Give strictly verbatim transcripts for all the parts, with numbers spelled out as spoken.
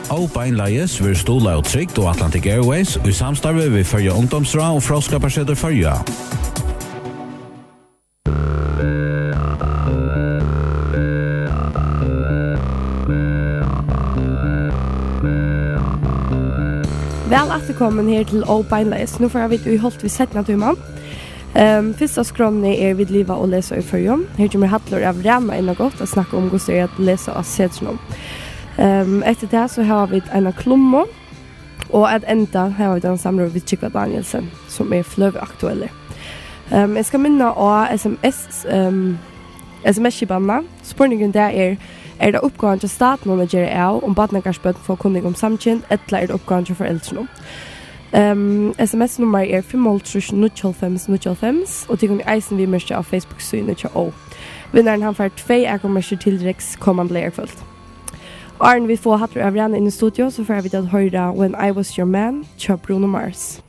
Ó beinleiðis verður stuðlað av Trygd og Atlantic Airways í samstarvi við Føroya Ungdómsráð og Fróðskaparsetur Føroya. Væl afturkomin her til Ó beinleiðis. Nú fara vit í holt við seinna tíman. Ehm, fyrst á skránni er Vit liva og lesa í Føroyum. Her kemur Hallur av Rana inn á gott at snakka um, hvussu er at lesa á Setrinum. Ehm, eftir tað so hava vit eina klummu, og at enda hava vit eina samrøðu við Trygva Danielsen, sum er fløguaktuellur. Ehm, eg skal minna á S M S, ehm, S M S-skipanina. Spurningurin í dag er: Er tað uppgávan hjá statinum at gera av, um barnagarðsbørn fáa kunning um samkynd, ella er tað uppgávan hjá foreldrunum? Ehm, S M S-nummar er fimm hálvtrýss níggjuoghálvfems níggjuoghálvfems, og tit kunnu eisini viðmerkja á Facebook-síðuni hjá Ó. Vinnarin, hann fær tvey atgongumerki til Rex komandi leygarkvøld. Áðrenn vit fáa Hallur av Rana inn í studio, so fara vit at hoyra When I Was Your Man hjá Bruno Mars.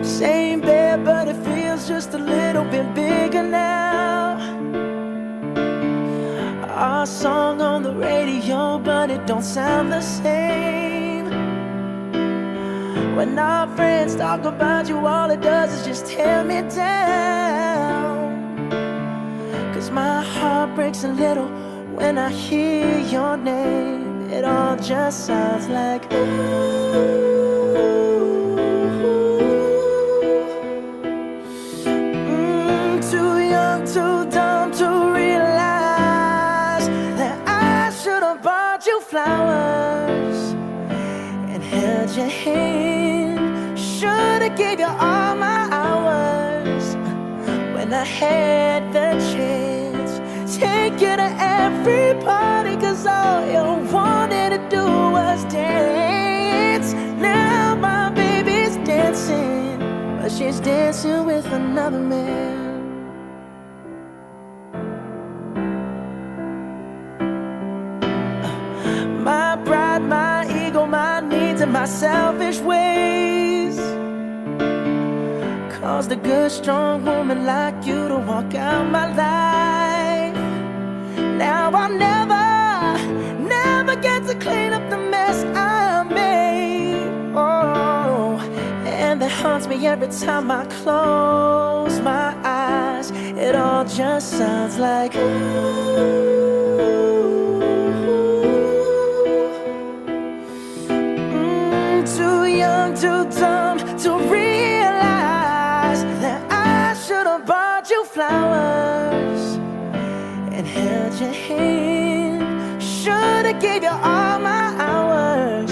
Same bed, but it feels just a little bit bigger now. Our song on the radio, but it don't sound the same. When our friends talk about you, all it does is just tear me down. 'Cause my heart breaks a little when I hear your name. It all just sounds like ooh. Mm, too young, too dumb to realize that I should have bought you flowers and held your hand. Should have gave you all my hours when I had the chance. Take you to every party, 'cause all you wanted to do was dance. Now my baby's dancing, but she's dancing with another man. My pride, my ego, my needs, and my selfish ways caused a good, strong woman like you to walk out my life. Now I'll never, never get to clean up the mess I made. Oh, and that haunts me every time I close my eyes. It all just sounds like ooh. Mm, too young, too dumb to realize that I should have bought you flowers and held your hand. Should have gave you all my hours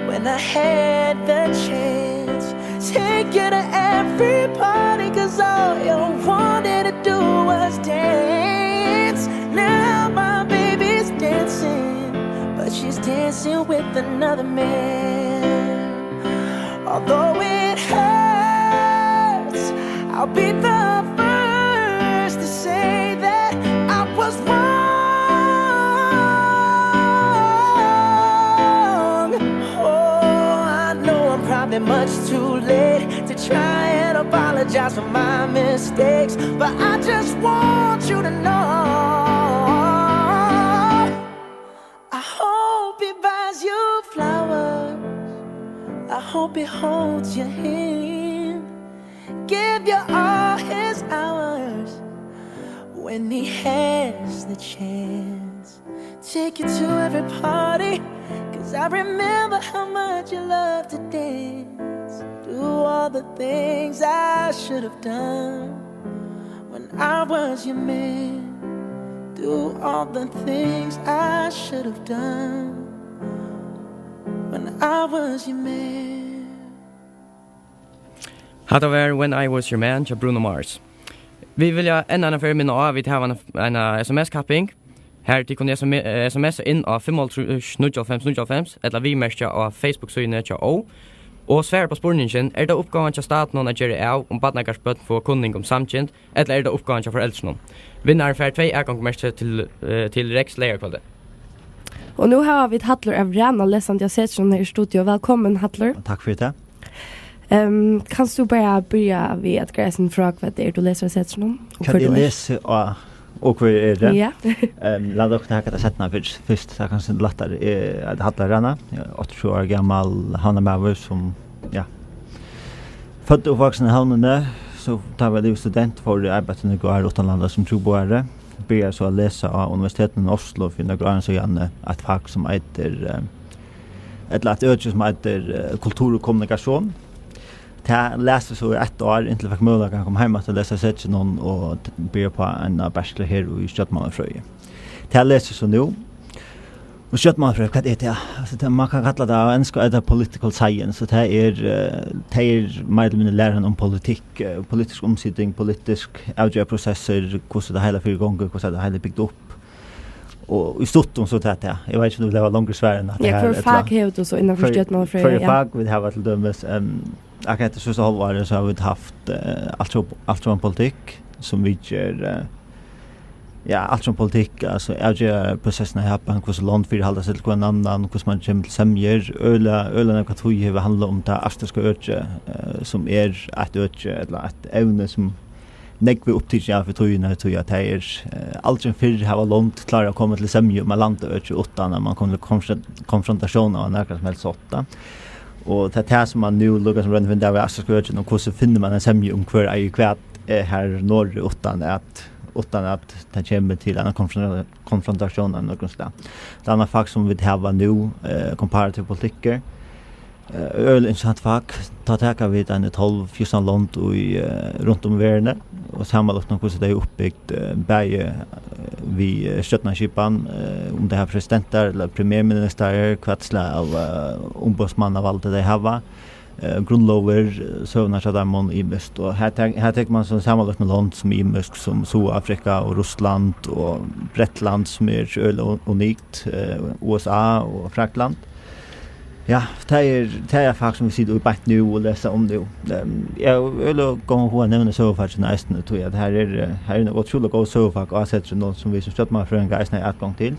when I had the chance. Take you to every party, 'cause all you wanted to do was dance. Now my baby's dancing, but she's dancing with another man. Although it hurts, I'll be the first to say that I was wrong. Oh, I know I'm probably much too late to try and apologize for my mistakes, but I just want you to know, I hope he buys you flowers. I hope he holds your hand, give you all his hours when he has the chance. Take you to every party, 'cause I remember how much you love to dance. Do all the things I should have done when I was your man. Do all the things I should have done when I was your man. Hatta var When I Was Your Man hjá Bruno Mars. Vit vilja enn eina ferð minna á, at vit hava eina, eina S M S-kapping. Her tit kunnu S M S, eh, S M S inn á fimm hálvtrýss níggjuoghálvfems níggjuoghálvfems ella viðmerkja á Facebook-síðuni hjá Ó. Og svara upp á spurningin: Er tað uppgávan hjá statinum at gera av, um barnagarðsbørn fáa kunning um samkynd, ella er tað uppgávan hjá foreldrunum? Vinnarin fær tvey atgongumerki til, eh, til Rex leygarkvøldið. Og nú hava vit Hallur av Rana lesandi á Setrinum her í studio. Velkomin, Hallur. Takk fyri tað. Ehm, kanst tú bara byrja við at greiða sindur frá, hvat tað er, tú lesur á Setrinum, og Hvat hvør eg tú ert? lesi á, og hvør eg eri. Ja. Ehm, lat okkum taka tað seinna fyrst. Fyrst, tað er kanska lættari. Eg eiti Hallur Rana. Eg eri áttaogtjúgu ára gamal havnarmaður sum, ja, føddur og uppvaksin í Havnini. So tá eg var liðugur student, fór eg í arbeiði í nøkur ár uttanlanda sum trúboðari. Byrjaði so at lesa á Universitetinum í Oslo fyri nøkur árum síðan, eitt fak sum eitur, eh, ella eitt øki sum eitur, eh, kultur og kommunikasjon. Tað las eg so í eitt ár, inntil eg fekk møguleikan at koma heim aftur at lesa á Setrinum og t-, byrja uppá eina bachelor her í stjórnmálafrøði. Tað lesi eg so nú. Og stjórnmálafrøði, hvat er tað? Altso, tað, man kann kalla tað, á enskum er tað political science, og tað er, eh, tað er meir ella minni læran um politikk, eh, politisk umsiting, politisk avgerðarprosessir, hvussu tað heila fer í gongd, hvussu tað heila er bygt upp. Og í stuttum so tað, ja. Eg veit ikki, um tú vil hava longri svar enn at Ja, tað her hvør er fak ella hevur tú so innanfyri Hvør, stjórnmálafrøði, hvør ja? fak vit hava til dømis, em, akkurat hetta síðsta hálva árið, so hava vit havt, eh, alt so, alt so ein politikk, sum viðger, eh, ja, alt so ein politikk, altso avgerðarprosessina her, hvussu lond fyrihalda seg til hvønn annan, hvussu man kemur til semjur, øgiliga, øgiliga nógv av tí hevur handlað um tað arktiska økið, eh, sum er eitt øki, ella eitt evni, sum nógv er upptikin av í tíðini, tí at tað er, eh, aldrin fyrr hava lond klárað at koma til semju um eitt landaøki uttan at man kom til konfron-, konfrontasjón av nakran sum helst hátt. Og tað er tað sum man nú lukkar sum roynir at finna av í arktiska økinum, og hvussu finnur man ein semju um hvør eigur hvat, eh, her norðuri uttan at, uttan at tað kemur til ein konfron-, konfrontasjón av nøkrum slag. Tað annað fak sum vit hava nú, eh, komparativ politikkur, Eh, øgiliga interessant fak. Tá taka vit eini tólv, fjúrtan lond í, eh, runt um í verðini og samanlíkna hvussu tey eru uppbygd, eh, bæði, eh, við, eh, stjórnarskipan, eh, um tey hava presidentar ella premierministarar, hvat slag av, eh, umboðsmannavaldi tey hava, eh, grundlógir, eh, søgurnar hjá teimum ymiskt. Og her tek-, her tekur man so samanlíkna lond sum ymisk, sum Suðurafrika og Russland og Bretland, sum er øgiliga u-, unikt, eh, U S A og Frakland. Ja, tað er, tað er fak sum vit sita í beint nú og lesa um nú. Ehm, eg havi øgiliga góðan hug at nevna søgufakini eisini, tí at her er, eh, her er nógv ótrúliga góð søgufak á Setrinum, sum vit sum stjórnmálafrøðingar eisini eiga atgongd til.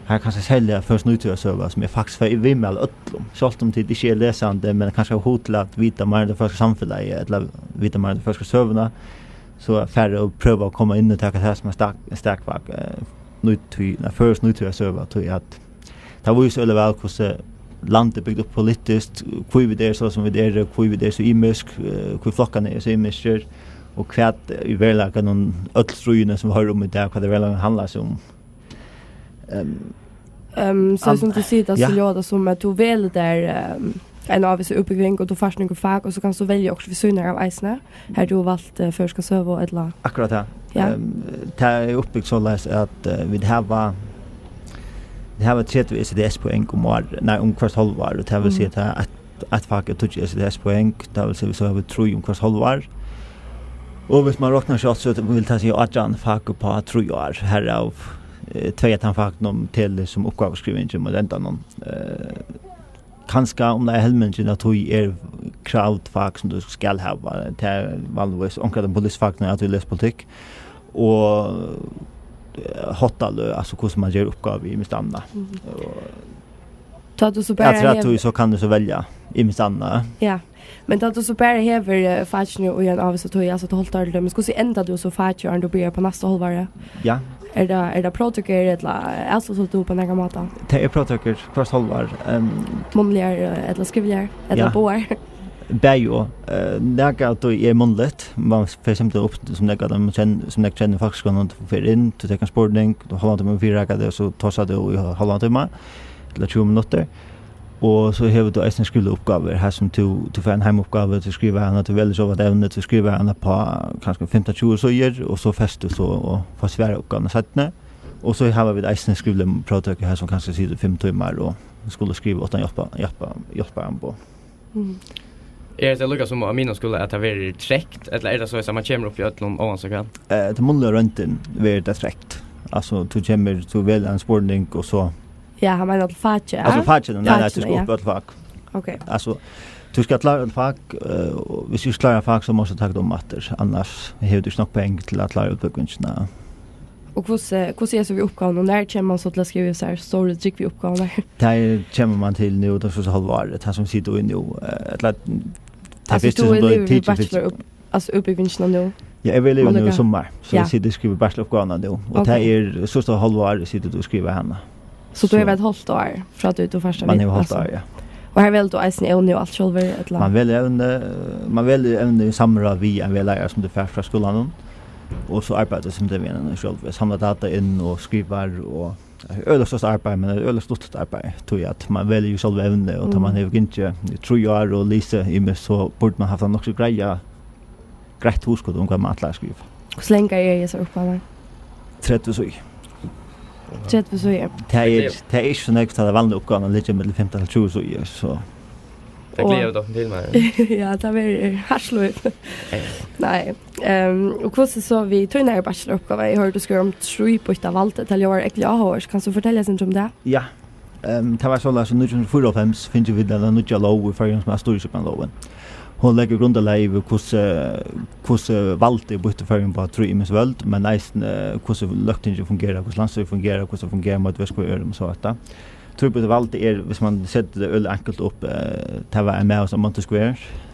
Her er kanska serliga føroysk nútíðarsøga, sum eg faktiskt fari at viðmæla øllum. Sjálvt um tit ikki eru lesandi, men kanska hava hug til at vita meira um tað føroyska samfelagið, ella vita meira um ta føroysku søguna, so fara og prøva at koma inn og taka tað sum eitt stak-, stakfak, eh, nútíð-, nei, føroysk nútíðarsøga, tí at tað vísir øgiliga væl, hvussu landið er bygt upp politiskt, hví vit eru so, sum vit eru, hví vit eru so ymisk, eh, hví flokkarnir eru so ymiskir, og hvat í veruleikanum øll stríðini, sum vit hoyra um í dag, hvat tey í veruleikanum handla seg um. Ehm, Ehm, so an- sum tú sigur, tað, so Ja. ljóðar tað sum at tú velur tær, ehm, eina ávísa útbúgving, og tú fært nøkur fak, og so kanst tú velja okkurt við síðuna av eisini. Her tú valt, eh, føroyska søgu, ella Akkurát tað. Ja. Ehm, tað er uppbygt soleiðis at, eh, vit hava, vit hava tretivu E C T S-poeng um ár, nei, um hvørt hálvár, og tað vil Mm. siga at tað er eitt, eitt fak er tíggju E C T S-poeng, tað vil siga, so hava vit trý um hvørt hálvár. Og hvis man roknar seg, so vil tað siga átjan fak upp á trý ár, herav, eh, tvey av teimum fakunum telur sum uppgávuskriving í endanum. Eh, kanska um tað er helmingin av tí er kravd fak sum tú skal hava. Tað er vanligvis onkur av teimum politisku fakunum at tú lesur politikk. Og, eh, háttaløg, altso hvussu man ger uppgávu í mistandina. Mhm. Og Tá tú so bara Afturat hevur tí, so kann tú so velja í mistandina. Ja. Men tá tú so bara hevur, eh, fakið í ein ávísa tíð, altso eitt hálvt ár til dømis, hvussu endar tú so fakið, áðrenn tú byrjar upp á næsta hálvárið? Ja. Er tað, er tað próvtøkur, ella avsluttar tú upp á nakran máta? Tað er próvtøkur hvørt hálvár. Ehm, Munnligar, eh, ella skrivligar, ella Ja. báðar? Bæði og, eh, nakað av tí er munnligt. Man fer simpelthen upp, sum nakað av teimum kenn-, sum nakað kennir fólkaskúlanum, tú fer inn, tú tekur ein spurning, tú hálvan tíma fyrireikar teg, og so tosar tú í hálvan tíma, ella tjúgu minuttir. Og so hevur tú eisini skrivligar uppgávur, har sum tú, tú fært eina heimauppgávu, tú skrivar hana, tú velur so eitt evni, tú skrivar hana upp á kanska fimtan tjúgu síður, og so fært tú so og fært svarað uppgávuna seinni. Og so hava vit eisini skrivligar próvtøkur her, sum kanska situr fimm tímar og skulu skriva uttan hjálpa-, hjálpa-, hjálparamboð. Mm. Er hetta líka sum á miðnámsskúla, at tað verður trekt, ella er tað soleiðis, at man kemur upp í øllum óansæð hvat? Eh, til munnliga royndin verður tað trekt. Altso, tú kemur, tú velur ein spurning, og so Ja, hann meinar til fakið, Altso, ja? fakið, nei, nei, tú Fakið, skalt ja. upp í øll fak. Ok. Altso, tú skalt klára øll fak, eh, og viss tú ikki klárar fak, so mást tú taka tað um aftur. Annars hevur tú ikki nokk poeng til at klára útbúgvingina. Og hvussu, hvussu er so við uppgávunum? Nær kemur mann so til at skriva sær stóru, drúgvu uppgávurnar? Tað er, kemur mann til nú, tað er so hálva árið, tað sum situr í nú, eh, ella, tað Altso, fyrsta tú sum hevur blivið livið við tikið bachelor upp-, altso, útbúgvingina nú? Ja, eg vil liva Mann nú í lukka- summar, so Ja. eg siti og skrivi bachelor-uppgávuna nú. Og Ok. tað er, síðsta hálva árið situr tú og skrivar hana. So tú So hevur eitt hálvt ár frá tí tú fært at Man vita, hevur hálvt altso. ár, ja. Og her velur tú eisini evni og alt sjálvur, ella? Man velur evni, man velur evni í samráð við ein vegleiðara sum tú fært frá skúlanum, og so arbeiðir tú sum tað við henni sjálv. Samlar data inn og skrivar, og tað er øgiliga stórt arbeiði, men tað er øgiliga stuttligt arbeiði, tí at man velur jo sjálv evni, og tá man Mm. hevur gingið í trý ár og lisið ymiskt, so burdi man havt ein nokk so greiða, greitt hugskot um hvat man ætlar at skriva. Hvussu langar eru hesar uppgávur? Tretivu síður. Tretivu síður. Tað er, Tað er tað er ikki so nógv, tá tað er vanliga uppgávan at liggja millum fimtan til tjúgu síður, so. Tað Og gleði eg meg til, Maja. Ja, tað verður hart lív. Ja. Nei. Ehm, og hvussu so við tínari bachelor-uppgávu? Eg hoyrdi, tú skrivaði um trýbýtta valdið. Tað ljóðar ógvuliga áhugavert. Kanst tú fortelja eitt sindur um tað? Ja. Ehm, tað var soleiðis, í nítjan hundrað og fýraoghálvfems fingu vit eina nýggja lóg í Føroyum, sum er stýrisskipanarlógin. Hon leggur grundarlagið yvir, hvussu, hvussu valdið er býtt í Føroyum upp á trý ymisk vøld, men eisini, eh, hvussu Løgtingið fungerar, hvussu landsstýrið fungerar, hvussu tað fungerar mótvegis hvør øðrum og so aftur. Trýbýtt valdið er, hvis man setur tað øgiliga enkelt upp, eh, tað var ein maður sum Montesquieu,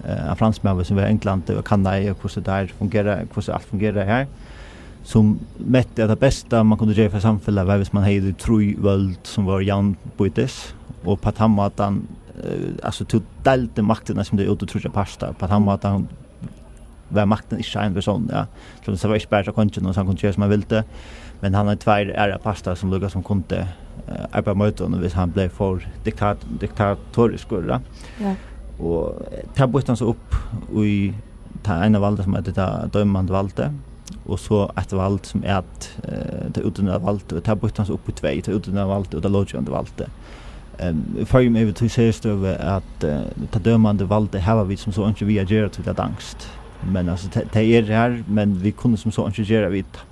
eh, ein franskur maður sum var í Onglandi og kannaði, hvussu tað fungerar, hvussu alt fungerar her, sum metti, at tað besta, man kundi gera fyri samfelagið, var, hvis man hevði trý vøld, sum vóru javnbýtis, og á tann mátan, eh, altso, tú deildi maktina, sum tað er, út í tríggjar partar. Á tann mátan var maktin ikki ein persón, ja. So tað var ikki bara hjá konginum, so hann kundi gera, sum hann vildi, men hann hevði tveir aðrar partar, sum líka sum kundi, eh, arbeiða móti honum, hvis hann bleiv for diktat-, diktatoriskur, ja. Ja. Og, eh, tað býtti hann so upp í tað eina valdið, sum eitur tað dømandi valdið, og so eitt vald, sum er at, eh, tað útøvandi valdið, og tað býtti hann so upp í tvey, tað útøvandi valdið og tað lóggevandi valdið. Ehm, í Føroyum eru vit í tí serstøðu, at, eh, tað dømandi valdið hava vit sum so einki við at gera, tí tað er danskt. Men, altso, tað, tað er her, men vit kunnu sum so einki gera við tað.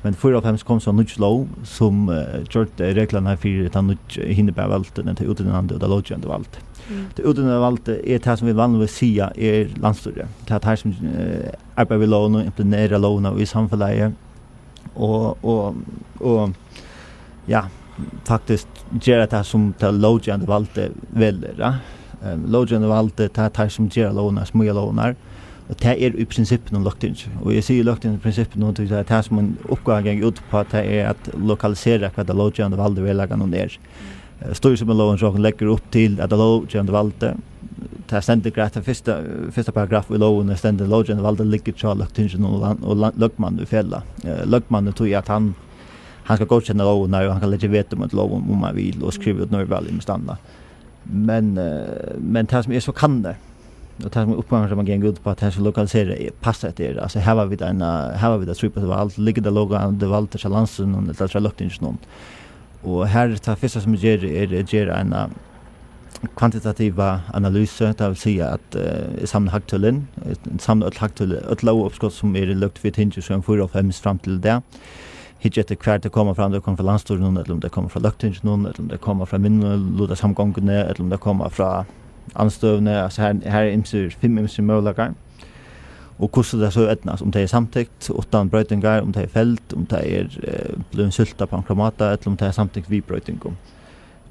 Men fýraoghálvfems kom so nýggj lóg, sum, eh, gjørdi reglurnar fyri tað nýggja, hini bæði vøldini, tað útøvandi og tað lóggevandi valdið. Mm. Tað útøvandi valdið er tað, sum vit vanligvis siga er landsstýrið. Tað er teir, sum, eh, arbeiða við lógina, implementera lógina í samfelagið. Og, og, og, ja, faktiskt gera tað, sum tað lóggevandi valdið velur, ja. Ehm, lóggevandi valdið, tað er teir, sum gera lógirnar, smíða lógirnar. Og tað er í prinsippinum Løgtingið. Og eg sigi Løgtingið í prinsippinum, tí tað er tað, sum ein uppgáva gongur út uppá, tað er at lokalisera, hvat tað lóggevandi valdið í veruleikanum er. Eh, stýrisskipanarlógin hjá okkum leggur upp til, at tað lóggevandi valdið, tað stendur greitt, tað fyrsta, fyrsta paragraf í lógini stendur, lóggevandi valdið liggur hjá Løgtinginum og land-, og land-, løgmanni í felag. Eh, løgmanni, tí at hann, hann skal góðkenna lógirnar, og hann kann leggja veto móti lógum, um hann vil, og skriva út nýval, ymiskt annað. Men, eh, men tað, sum eg so kanni, og tað, sum uppgávan, sum man gongur út uppá, tað, sum lokalisera, er, passar hetta her? Altso, hava vit eina, hava vit eitt trýbýtt vald, liggur tað lóggevandi valdið hjá landsstýrinum ella hjá Løgtinginum? Og her, tað fyrsta, sum eg geri, er, eg geri eina kvantitativa analysu, tað vil siga, at, eh, eg samli hagtøl inn, eg samli øll hagtøl, øll lóguppskot, sum eru løgd fyri tingið síðan fýraoghálvfems fram til í dag. Hyggi eftir, hvar tey koma frá, um tey koma frá landsstýrinum, ella um tey koma frá Løgtinginum, ella um tey koma frá minnilutasamgonguni, ella um tey koma frá andstøðuni. Altso, her, her er ymsir, fimm ymsir møguleikar. Og hvussu tað so eydnast, um tað er samtykt uttan broytingar, um tað er felt, um tað er, eh, blivið syltað á onkran máta, ella um tað er samtykt við broytingum.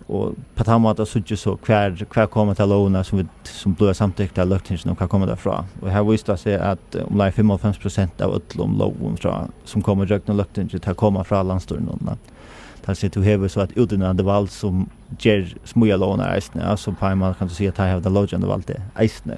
Og á tann máta síggi eg so, hvar, hvar koma tær lógirnar, sum vit, sum blíva samtyktar av Løgtinginum, hvar koma tær frá? Og her vísir tað seg, at, eh, umleið fimmoghálvfems prosent av øllum lógum frá, sum koma ígjøgnum Løgtingið, tær koma frá landsstýrinum. Tað vil siga, tú hevur so eitt útinnandi vald, sum ger, smíðar lógirnar eisini, ja, so á ein máta kanst tú siga, at teir hava tað lóggevandi valdið eisini.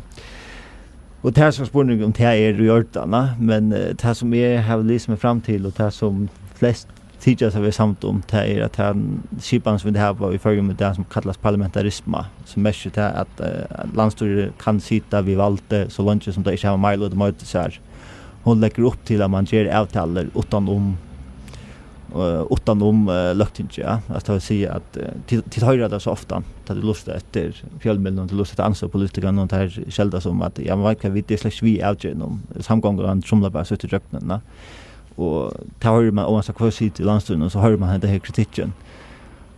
Og tað er so spurningur, um tað er í ordan, ja, men, eh, tað, sum eg havi lisið meg fram til, og tað, sum flest tykjast at vera samd um, tað er, at tann skipan, sum vit hava í Føroyum í dag, sum kallast parlamentarisma, sum merkir tað, at, eh, landsstýrið kann sita við valdi, so leingi sum tað ikki hava meiriluta móti sær. Hon leggur upp til, at man ger avtalur uttan um, eh, uttan um, eh, Løgtingið, ja. Altso, tað vil siga, at, eh, tit, tit hoyra tað so ofta, tá tit lurta eftir fjølmiðlum, tit lurta eftir andstøðupolitikarunum, og teir skeldast um, at, ja, men veit hvat, vit eru slett ikki við í avgerðunum, samgongan trumlar bara sítt ígjøgnum, ja. Og tá hoyrir man, óansæð hvør situr í landsstýrinum, so hoyrir man henda her kritikkin.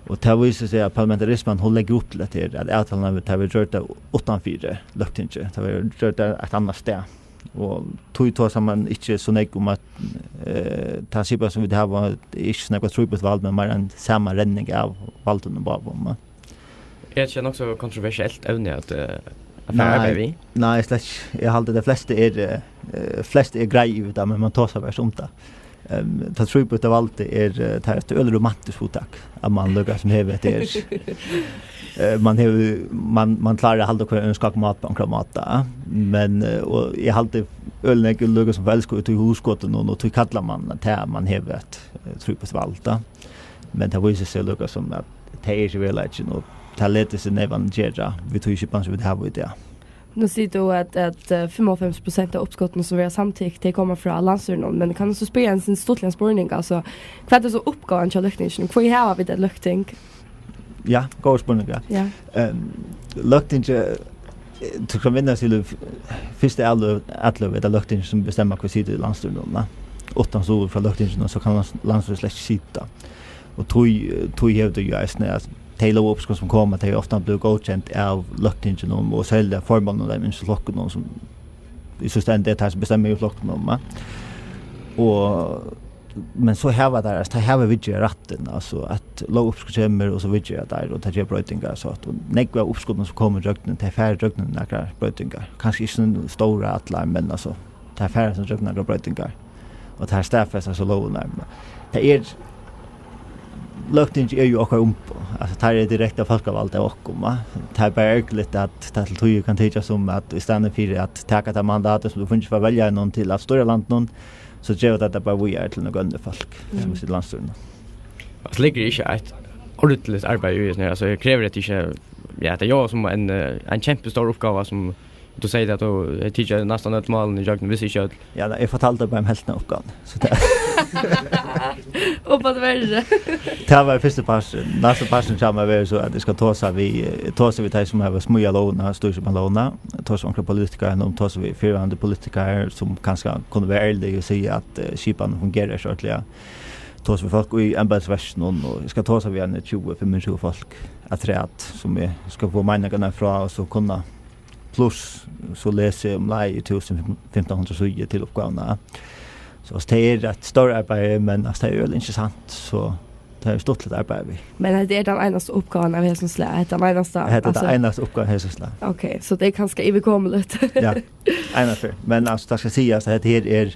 Og tað vísir seg, at parlamentarisman, hon leggur upp til hetta her, at avtalurnar, tær verða gjørdar uttanfyri Løgtingið, tær verða gjørdar eitt annað stað. Og tí tosar man ikki so nógv um, at, eh, tað skipað, sum vit hava, er ikki so nógv eitt tríbýtt vald, men meira ein samanrenning av valdunum báðum, ja. Er tað ikki nokk so kontroversielt evni at, eh, at fara Nei, arbeiða við? Nei, slett ikki. Eg haldi, at tey flestu er, eh, flestu er greið yvir tað, men man tosar bara ikki um tað. Ehm, tað tríbýtta valdið er, eh, tað er eitt øgiliga romantiskt hugtak, at man líkasum hevur hetta her. Eh, man hevur, man, man klárar at halda hvør ein skakmat á onkran máta, men, eh, og eg haldi øgiliga nógv líkasum forelskað í tí hugskotinum, og tí kallar man tað, man hevur eitt, eh, tríbýtt vald, tá. Men tað vísir seg líkasum, at tað er ikki veruleikin, og tað letur seg neyvan gera við tí skipan, sum vit hava í dag. Nú sigur tú, at, at, eh, fimmoghálvfems prosent av uppskotunum, sum verða samtykt, tey koma frá landsstýrinum. Men kann eg so spyrja ein sindur stuttligan spurning? Altso, hvat er so uppgávan hjá løgtinginum? Hví hava vit eitt løgting? Ja, góður spurningur. Ja. Ehm, løgtingið, eh, tú kann vinna til f-, fyrsta atløgu, atløgu, er tað løgtingið, sum bestemmar, hvør situr í landsstýrinum, va? Uttan so frá løgtinginum, so kann lands-, landsstýrið slett ikki sita. Og tí, tí hevur tú jo eisini, at tey lóguppskot, sum koma, tey eru ofta blivin góðkend av løgtinginum, og serliga formanninum av teimum ymsu flokkunum, sum í síðsta enda er tað, sum bestemmar í flokkunum, va? Og, men so hava teir, altso, teir hava viðgerðarrættin, altso, at lóguppskot kemur, og so viðgera teir, og tað ger broytingar, so at, og nógv av uppskotunum, sum koma ígjøgnum, tey fara ígjøgnum nakrar broytingar. Kanska ikki so stórar allar, men, altso, tær fara sum gjøgnum nakrar broytingar, og tær staðfesta so lógirnar. Men tað er, løgtingið er jo okkara umboð, altso, tær eru direkta fólkavald av okkum, va? Tað er bara ergiligt, at tað til tíðir kann tykjast sum, at í staðin fyri at taka tað mandatið, sum tú fingið frá veljarunum til at stýra landinum, so geva tey tað bara víðari til nøkur onnur fólk, sum Mm. sita í landsstýrinum. Altso, liggur ikki eitt ordiligt arbeiði í hesum her? Altso, krevur hetta ikki, ja, tað er jo sum ein, eh, ein kjempestór uppgáva, sum Tú sigur at tú, eh, tikið næstan øll málini ígjøgnum, hvis ikki øll. Ja, nei, eg fortaldi bara um helvtina av uppgávuni, so tað Upp at verri. Tað var fyrsti parturin. Næsti parturin hjá mær verður so, at eg skal tosa við, eh, tosa við tey, sum hava smíðað lógina, stýrisskipanarlógina, tosa við onkrar politikarar, nú tosa við fyrrverandi politikarar, sum kanska kunnu vera ærlig og siga, at, eh, skipanin fungerar ikki ordiliga. Tosa við fólk í embætisverkinum, og eg skal tosa við eini tjúgu, fimmogtjúgu fólk afturat, sum eg skal fáa meiningarnar frá, og so kunna Pluss, so lesi eg umleið í túsund, fimtan hundrað síður til uppgávuna. So, altso, tað er eitt stórt arbeiði, men, altso, tað er øgiliga interessant, so tað er stuttligt at arbeiða við. Men hetta er tann einasta uppgávan av hesum slag, hetta er tann einasta, Hetta er altso tann einasta uppgávan av hesum slag. Ok, so tað er kanska yvirkomuligt. Ja, eina ferð. Men, altso, tað skal sigast, at hetta her er,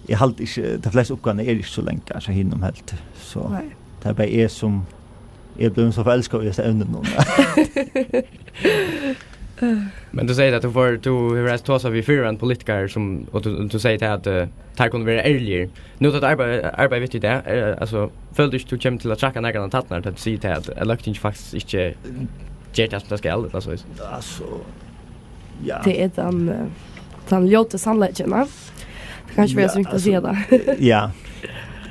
eg haldi ikki, tær flestu uppgávurnar eru ikki so langar, so hinum heldur. So, Nei. Tað er bara eg, sum eg er blivin so forelskaður í hesum evninum. Men tú sigur at tú fór, tú hevur eisini tosað við fyrrverandi politikarar, sum, og tú, tú sigur til at, eh, teir kunnu vera ærligir. Nú, tá tú arbeiðir, arbeiðir við tí í dag, eh, altso, følir tú ikki, tú kemur til at trakka nakran av tærnar, tá tú sigur til at, at løgtingið faktiskt ikki ger tað, sum tað skal, ella so? Altso, ja. Tað er tann, eh, tann ljóti sannleikin, va? Tað kann ikki vera Ja, so ringt at altso, siga tað. Ja.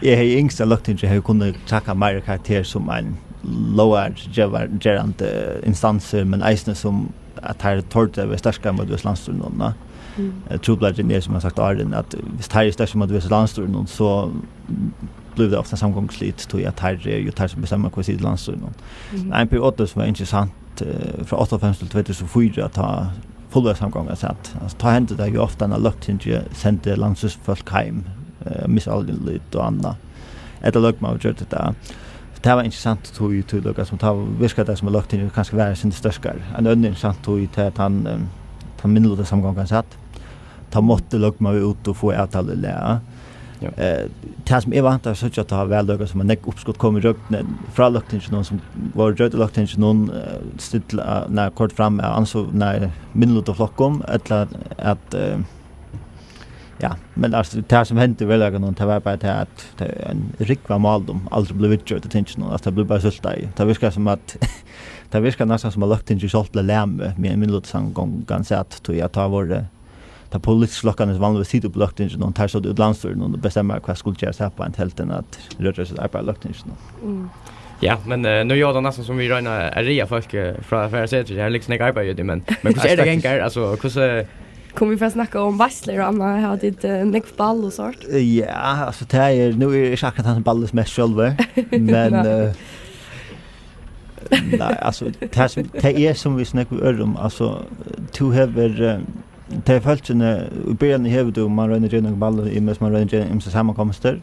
Eg hevði ynskt, at løgtingið hevði kunnað taka meira karakter sum ein lógargevar-, gerandi instansur, men eisini sum at teir tordu at vera sterkari móti landsstýrinum, va? Mm. Eh, trupulleikin er, sum eg havi sagt áðrenn, at viss teir eru sterkir móti landsstýrinum, so blívur tað ofta samgonguslit, tí at teir eru jo teir, sum bestemma, hvør situr í landsstýrinum. Mhm. Ein periodi, sum var interessant, eh, frá áttaoghálvfems til tvey túsund og fýra, tá fullveldissamgongan sat. Altso, tá hendi tað jo ofta, at løgtingið sendi landsstýrisfólk heim, eh, misálit og annað. Ella løgmaður gjørdi tað. Tað var interessant, tí, tí líkasum tá virkar tað, sum at løgtingið kanska var eitt sindur sterkari. Ein onnur interessant, tí, tað er tann, eh, tann minnilutasamgongan sat. Tá mátti løgmaður út og fáa avtalu í lag. Ja. Eh, tað, sum eg væntaði at síggja, tá var líkasum, at nógv uppskot kom í gjøgnum frá løgtinginum, sum vóru gjørd í løgtinginum, eh, stilla, nei, koyrd fram av anso-, nei, minnilutaflokkum, ella at, eh, ja, men, altso, tað, sum hendi í veruleikanum, tað var bara tað, at tað er ein rúgva mál, sum aldri bleiv viðgjørd í tinginum, at tað bleiv bara súltað í. Tað virkar sum at, tað virkar næstan sum at løgtingið sjálvt bleiv lamið, meðan minnilutasamgongan sat, tí at tá vóru, tá politisku flokkarnir, sum vanligvis sita uppi í løgtinginum, teir sótu úti í landsstýrinum og bestemma, hvat skuldi gerast her, beint heldur enn at røra sítt arbeiði í løgtinginum. Mm. Ja, men, eh, nú er tað næstan sum vit royna at ræða fólk, eh, frá at fara at seta seg her, líkasum nógv arbeiði í tí, men, men hvussu er tað Nei, faktiskt. Gengur? Altso, hvussu Kunnu vit fara at snakka um veitslur og annað? Hava tit, eh, nógv ball og sovorðið? Ja, altso, tað er, nú eri eg ikki akkurát tann, sum ballast mest sjálvur, men, Nei. eh, nei, altso, tað sum, tað er, sum vit snakka um, altso, tú hevur, eh, Tey fólkini, í byrjanini hevur tú, man roynir at gera nøkur ball, í mest man roynir at gera ymsar samankomstir.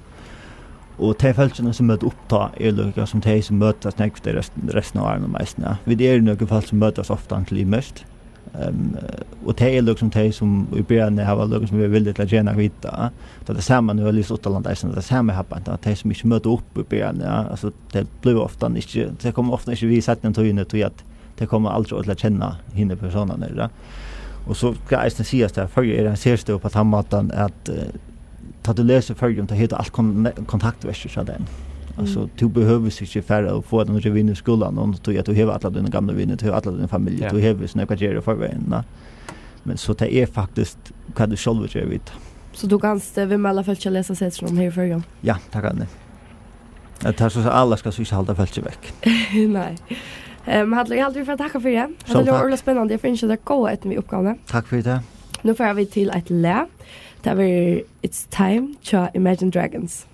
Og tey fólkini, sum møta upp tá, eru líka sum tey, sum møtast nógv, tey rest-, restina av árinum eisini, ja. Vit eru nøkur fólk, sum møtast ofta til ymiskt. Ehm, og tey eru líka sum tey, sum í byrjanini hava líka sum verið villig til at gera nakað við tað. Tað er tað sama, nú eg lesi uttanlanda eisini, tað er tað sama her, at tey, sum ikki møta upp í byrjanini, ja, altso, tey blíva ofta ikki, tey koma ofta ikki við seinni tíðini, tí at tey koma aldri til at kenna hini persónarnar, ja. Og so skal eisini sigast, at Føroyar er ein serstøða upp á tann mátan, at, eh, tá tú lesur í Føroyum, tá hevur tú alt kon-, kontaktverkið hjá teimum. Altso, mm, tú behøvist ikki fara og fáa teg nýggjar vinir í skúlanum, tí at tú hevur allar tínar gamlu vinir, tú hevur alla tína familju, ja, tú hevur so nógv at gera í forvegin, ja. Men so tað er faktiskt, hvat tú sjálvur ger við tað. So tú kanst, eh, viðmæla fólki at lesa Setrinum her í Føroyum? Ja, tað kann eg. At tað sosiala skal so ikki halda fólki vekk. Nei. Ehm, Hallur, eg haldi, vit fara at takka fyri. Sjálv takk. Hetta var øgiliga spennandi. Eg fái ynskja tær góða eydnu við uppgávuni. Takk fyri tað. Nú fara vit til eitt lag. Tað verður It's Time hjá Imagine Dragons.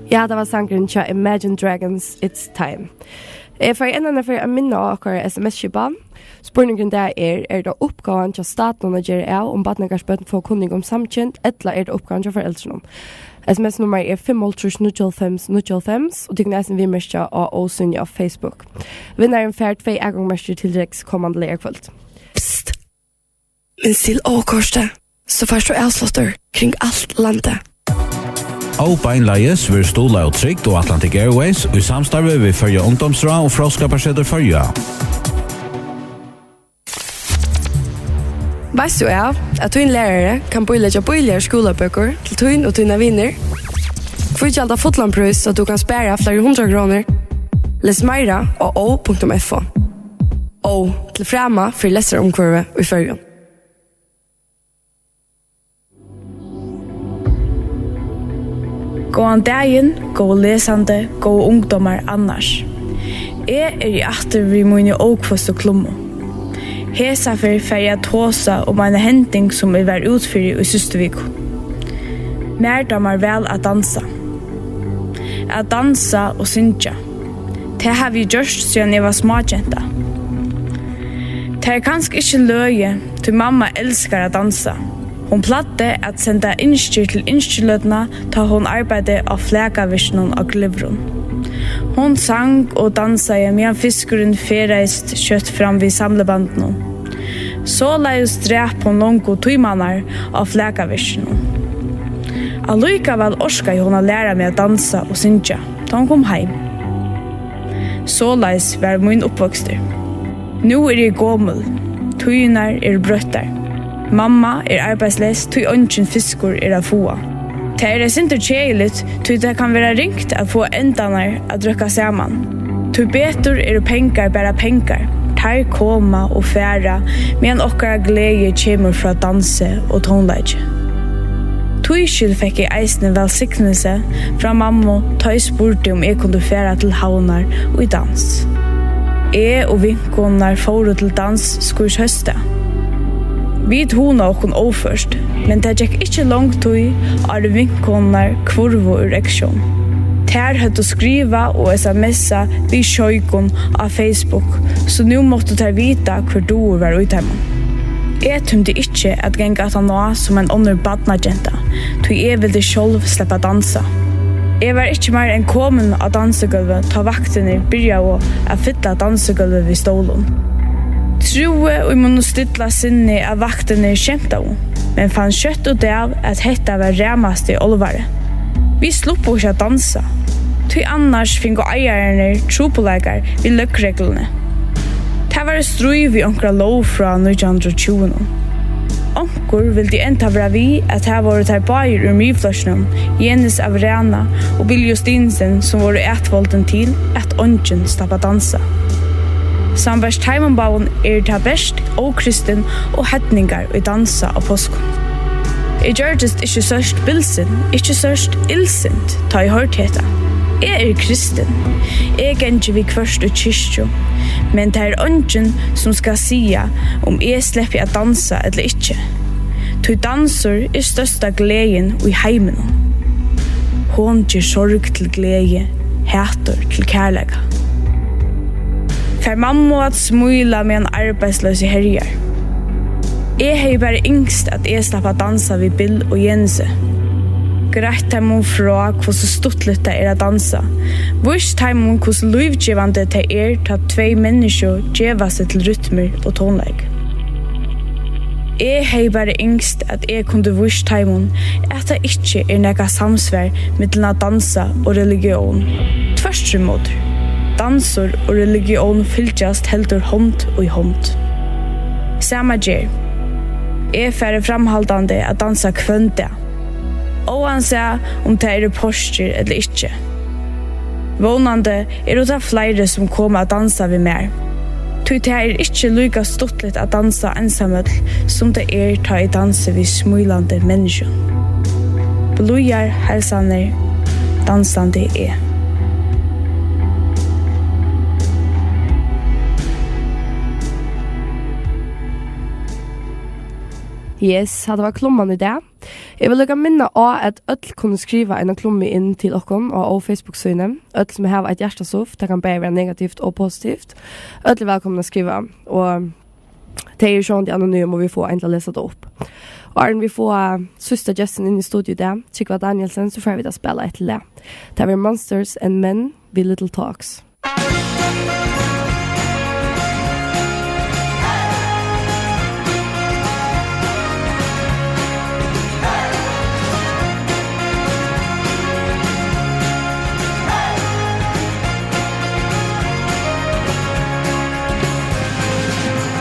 Ja, tað var sangurin hjá Imagine Dragons, It's Time. Eg fari enn eina ferð at minna á okkara S M S-skipan. Spurningurin í dag er, er tað uppgávan hjá statinum at gera av, um barnagarðsbørn fáa kunning um samkynd, ella er tað uppgávan hjá foreldrunum? S M S-nummar er fimm hálvtrýss níggjuoghálvfems níggjuoghálvfems, og tykkum eisini viðmerkja á Ósynja á Facebook. Vinnarin fær tvey atgongumerki til Rex komandi leygarkvøld. Psst! Minst til Ó-kortið, so fært tú avsláttur kring alt landið. Ó beinleiðis verður stuðlað av Trygd og Atlantic Airways í samstarvi við Føroya Ungdómsráð og Fróðskaparsetur Føroya. Veitst tú av, at tín lærari kann bíleggja bíligar skúlabøkur til tín og tínar vinir? Hví gjalda fullan prís, so at tú kann spara fleiri hundrað krónur? Les meira á ó punktum f o. Ó, til frama fyri lestrarumhvørvið í Føroyum. Góðan dagin, góðu lesandi, góðu ungdómar annars. Eg eri aftur við míni ókvøstu klummu. Hesa ferð fari eg at tosa um eina hending, sum eg var út fyri í síðstu viku. Mær dámar væl at dansa. At dansa og syngja. Tað havi eg gjørt, síðan eg var smágenta. Tað er kanska ikki løgið, tí mamma elskar at dansa. Hon plagdi at senda ynskir til ynskiløtuna, tá hon arbeiddi á flakavirkinum á Glyvrum. Hon sang og dansaði, meðan fiskurin ferðaðist skjótt fram við samlibandinum. Soleiðis drap hon longu tímarnar á flakavirkinum. Allíkavæl orkaði hon at læra meg at dansa og syngja, tá hon kom heim. Soleiðis var mín uppvøkstur. Nú eri eg gomul. Tíðirnar eru broyttar. Mamma er arbeiðsleys, tí eingin fiskur er at fáa. Tað er eitt sindur keðiligt, tí tað kann vera ringt at fáa endarnar at røkka saman. Tíbetur eru pengar bara pengar. Teir koma og fara, meðan okkara gleði kemur frá dansi og tónleiki. Tískil fekk eg eisini vælsignilsi frá mammu, tá eg spurdi, um eg kundi fara til Havnar í dans. Eg og vinkonurnar fóru til dans skírshósdag. Vit hugnaðu okkum óført, men tað gekk ikki long tíð, áðrenn vinkonurnar hvurvu úr eygsjón. Tær høvdu skrivað og S M S-að við sjeikum á Facebook, so nú máttu tær vita, hvør dugur var í teimum. Eg tímdi ikki at ganga aftaná sum ein onnur barnagenta, tí eg vildi sjálv sleppa at dansa. Eg var ikki meir enn komin á dansugólvið, tá vaktirnir byrjaðu at fylla dansugólvið við stólum. Trúði í mínum stilla sinni, at vaktirnir skemtaðu, men fann skjótt út av, at hetta var ramasti álvari. Vit sluppu ikki at dansa, tí annars fingu eigararnir trupulleikar við løgregluni. Tað var í stríð við onkra lóg frá nítjan hundrað og tjúgunum. Onkur vildi enntá vera við, at tað vóru teir báðir úr Miðflokkinum, Jenis av Rana og Bill Justinussen, sum vóru atvoldin til, at eingin slapp at dansa. Sambært teimum báðum eru tað bert ókristin og heidningar, ið dansa á páskum. Eg gjørdist ikki sørt bilsin, ikki sørt illsint, tá eg hoyrdi hetta. Eg eri kristin. Eg gangi viðhvørt í kirkju, men tað er eingin, sum skal siga, um eg sleppi at dansa ella ikki. Tí dansur er størsta gleðin í heiminum. Hon ger sorg til gleði, hatur til kærleika. Fær mammu at smíla, meðan arbeiðsloysið herjar. Eg hevði bara ynskt, at eg slapp at dansa við Bill og Jenisi. Greitt teimum frá, hvussu stuttligt tað er at dansa. Víst teimum, hvussu lívgevandi tað er, tá tvey menniskju geva seg til rytmur og tónleik. Eg hevði bara ynskt, at eg kundi víst teimum, at tað ikki er nakað samsvar millum at dansa og religión. Tvørturímóti, dansur og religión fylgjast heldur hond í hond. Sama ger. Eg fari framhaldandi at dansa hvønn dag, óansæð um tað eru páskir ella ikki. Vónandi eru tað fleiri, sum koma at dansa við mær, tí tað er ikki líka stuttligt at dansa einsamøll, sum tað er, tá eg dansi við smílandi menniskjum. Blíðar heilsanir, dansandi eg. Yes, hatta var Klumman í dag. Eg vil líka minna á, at øll kunnu skriva eina klummu inn til okkum á, á Facebook-síðuni. Øll sum hava eitt hjartastoft, tað kann bæði vera negativt og positivt. Øll er vælkomin at skriva, og tey eru sjálvandi anonym, og vit fáa ein til at lesa tað upp. Og áðrenn vit fáa síðsta gestin inn í studio í dag, Trygva Danielsen, so fara vit at spæla eitt lag. Tað verður Monsters and Men við Little Talks.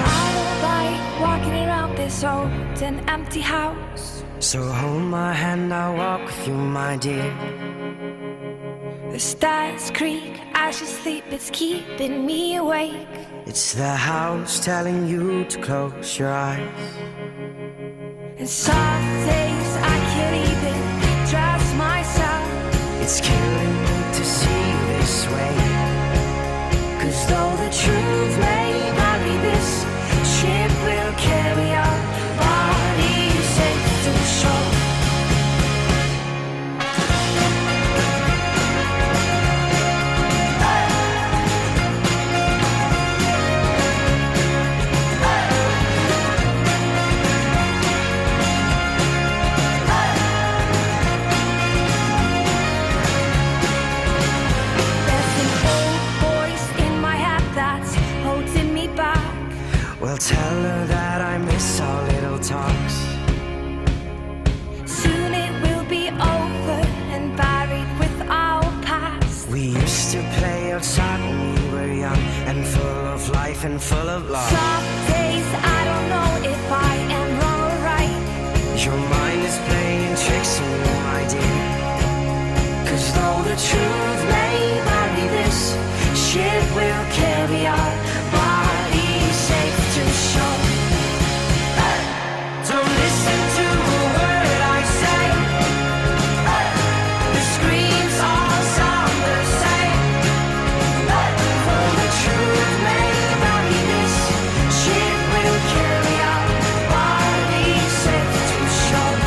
I don't like walking around this old and empty house. So hold my hand, I'll walk with you, my dear. The stars creak as you sleep, it's keeping me awake. It's the house telling you to close your eyes. And some days I can't even trust myself. It's killing me to see this way. 'Cause though the truth may bury this, ship will carry our bodies safe to shore. There's an old voice in my head that's holding me back. Well, tell her that I miss our little talks. Soon it will be over and buried with our past. We used to play outside when we were young and full of life and full of love. Some days I don't know if I am wrong or right. Your mind is playing tricks on you, my dear. 'Cause though the truth may bury this, ship will carry our bodies safe to shore. Don't listen to a word I say. The screams all sound the same. For the truth may bury this, ship will carry our bodies safe to shore.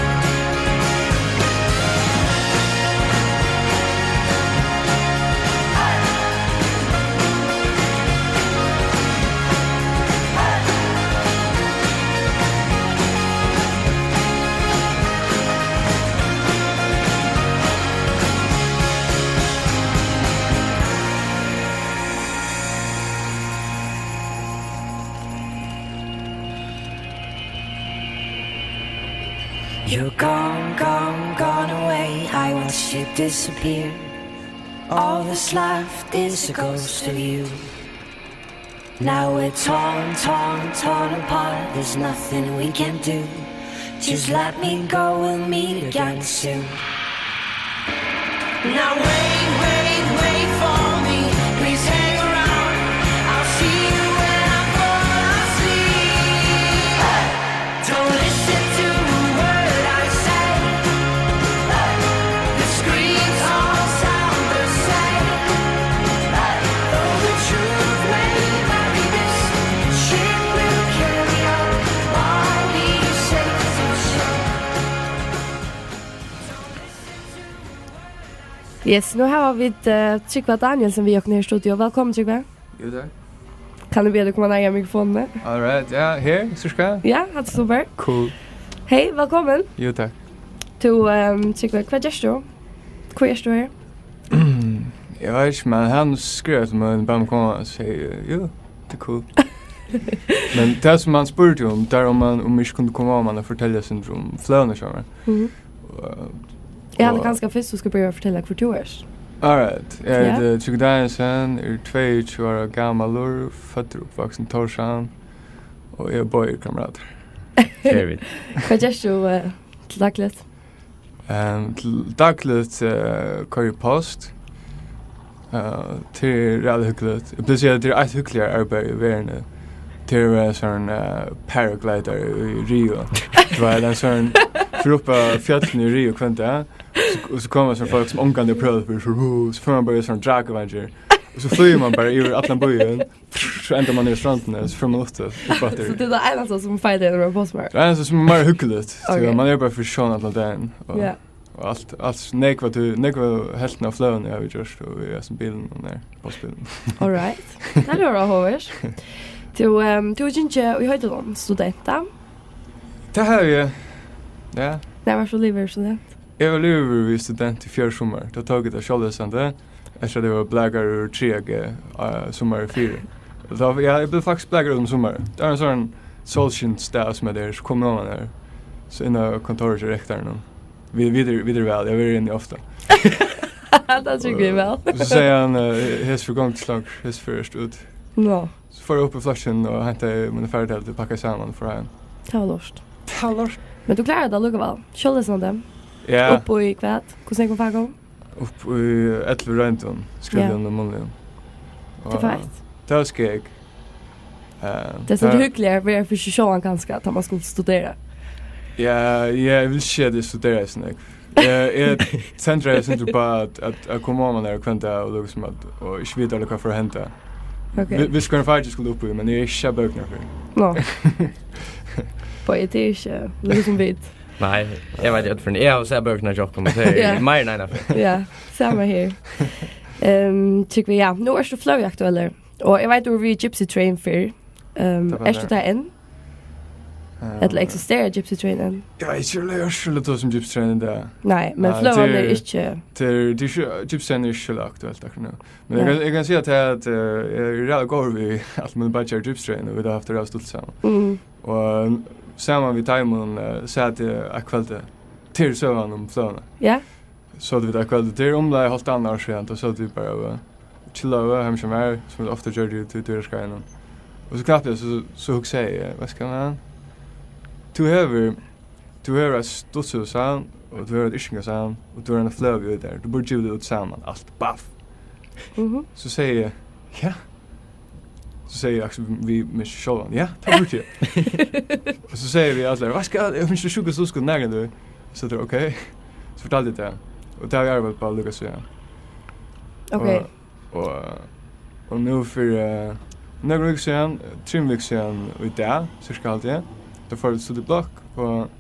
You're gone, gone, gone away. I watched you disappear. All that's left is a ghost of you. Now we're torn, torn, torn apart. There's nothing we can do. Just let me go, we'll meet again soon. Now wait, wait, wait for me. Please hang around. I'll see you when I fall asleep. Don't listen to a word I say. The screams all sound the same. Though the truth may vary, this ship will carry our bodies safe to shore. Yes, nú hava vit, eh, Trygva Danielsen við okkum her í studio. Vælkomin, Trygvi. Jú, takk. Kann eg biðja teg koma nærri mikrofonini? All right, ja, her, cirka. Ja, hatta er super. Cool. Hey, vælkomin. Jú, takk. Tú, ehm, Trygvi, hvat gert tú? Hví ert tú her? Eg veit ikki, men hann skrivaði til meg, bað meg koma, og segði, jú, tað er cool. Men tað sum hann spurdi um, tað er um hann, um eg ikki kundi koma á, um hann fortelja sindur um fløguna hjá mær. Mhm. Og, Eg haldi og kanska fyrst, tú skal byrja at fortelja, hvør tú ert. All right. Eg Ja. eiti Trygvi Danielsen, eri tveyogtjúgu ára gamalur, føddur og uppvaksin í Tórshavn, og eg og Bogi eru kameratar. Tað eru vit. Hvat gert tú, eh, til dagligt? Ehm, til dagligt, eh, koyri eg post. Eh, tað er ræðuliga hugnaligt. Eg plagi at siga, at tað er eitt hugnaligari arbeiði í verðini. Tað er at vera ein sovorðin, eh, paraglider í Rio. Tú veit, ein sovorðin, fer upp á fjøllini í Rio hvønn dag. So, og so koma sovorðin fólk sum ongantíð hava prøvað, so, so fær mann bara sovorðnar drákuvangar. Og so flýgur man bara yvir allan býin, so endar man í strondini, so fer man upp til, upp aftur. So tað er tað einasta sum feitar yvir á Postsmoga? Tað er einasta sum er meira hugnaligt, tí Ok. Man er bara fyri sjón allan dagin. Og, Ja. og alt, alt, nógva tú, nógva helvtina av fløguni havi eg gjørt, og í hesum bilinum, og nær, postbilinum. All right. Tað er áhugavert. Tú, ehm, tú hevur gingið í Hoydølum, student, tá? Tað havi eg. Ja. Nær vart tú liðugur student? Eg var liðugur við student í fjør summar. Tá tók eg tað sjálvlesandi. Eftir at eg var blakaður úr triðja G, eh, summarið fyri. Og tá, ja, eg bleiv faktiskt blakaður um summarið. Tað var ein sånn sólskinsdag sum hetta er, so kom eg oman har. So inn á kontorið hjá rektaranum. Vit, vit eru, vit eru væl, eg verði inni ofta. Tað trúgvi eg væl. Og so segði hann, eh, "Hesi ferð gongur ikki longur, hesi ferð ert út." Nå. So fór eg upp í flokkin og heintaði míni farteldu, pakkaði saman og fór heim. Tað var lurt. Tað var lurt. Men tú kláraði tað allíkavæl. Sjálvlesandi. Ja. Upp í hvat? Hvussu nógvum fakum? Upp í ellivu royndum, skrivligum Ja. og munnligum. Tað er Og feitt. Tað var skeg. Eh, Tað er so tað hugnaligt at vera fyri seg sjálvan kanska, tá man skal studera. Ja, ja, eg vil ikki siga at eg studeraði so nógv. Eg, eg tendraði eitt sindur upp á at, at, at koma oman har hvønn dag og líkasum at, og ikki vita alíka hvat fer at henda. Ok. Vi-, viss hvønn fak eg skuldi upp í, men eg eri ikki á bókini fyri. Nå. Bogi, tað er ikki líkasum vit. Nei, eg veit ikki, for eg havi sæð bøkurnar hjá okkum, og tað er Ja. meir enn eina ferð. Ja, sama her. Ehm, trúgvi eg, ja. Nú ert tú fløguaktuellur, og eg veit, tú ert við Gypsy Train fyrr. Ehm, Tað var ert tú tað. tað enn? Eh, Ella eksisterar Gypsy Train enn? Ja, eg trúgvi, eg eri ikki so løgið sum Gypsy Train í dag. Nei, men Nei, fløgan tað er er, ikki tað er, tað er ikki, Gypsy Train er ikki so aktuelt akkurát nú. Men eg Ja. kann, eg kann siga at, at, eh, eg eri ræðuliga góður við alt mín beiggja Gypsy Train, og vit hava havt tað ræðuliga stuttligt saman. Mm. Og saman við teimum, eh, sat eg eitt kvøld til søgan um fløguna. Ja. Sótu vit eitt kvøld, tað er umleið hálvt annað ár síðan, tá sótu vit bara og chillaðu heima hjá mær, sum vit ofta gjørdu í tí dýra skeiðinum. Og so knappliga, so, so hugsaði eg, veitst hvat, man? Tú hevur, tú hevur eitt stuttligt sound, og tú hevur eitt yrkingasound, og tú hevur eina fløgu í tær. Tú burdi givið tað út saman, alt, baff. Mhm. So segði eg, ja. So segði eg akkurát við, við meg sjálvan, ja, tað burdi eg. Og so segði eg við allar, veitst hvat, eg finst sjúkast hugskot nakrantíð. So tað er ok. So fortaldi eg tað. Og tað var bara líka so, ja. Ok. Og, og, og nú fyri, eh, nøkrum vikum síðan, eh, trim vikum síðan í dag, cirka haldi eg, tá fór eg til Studio Block og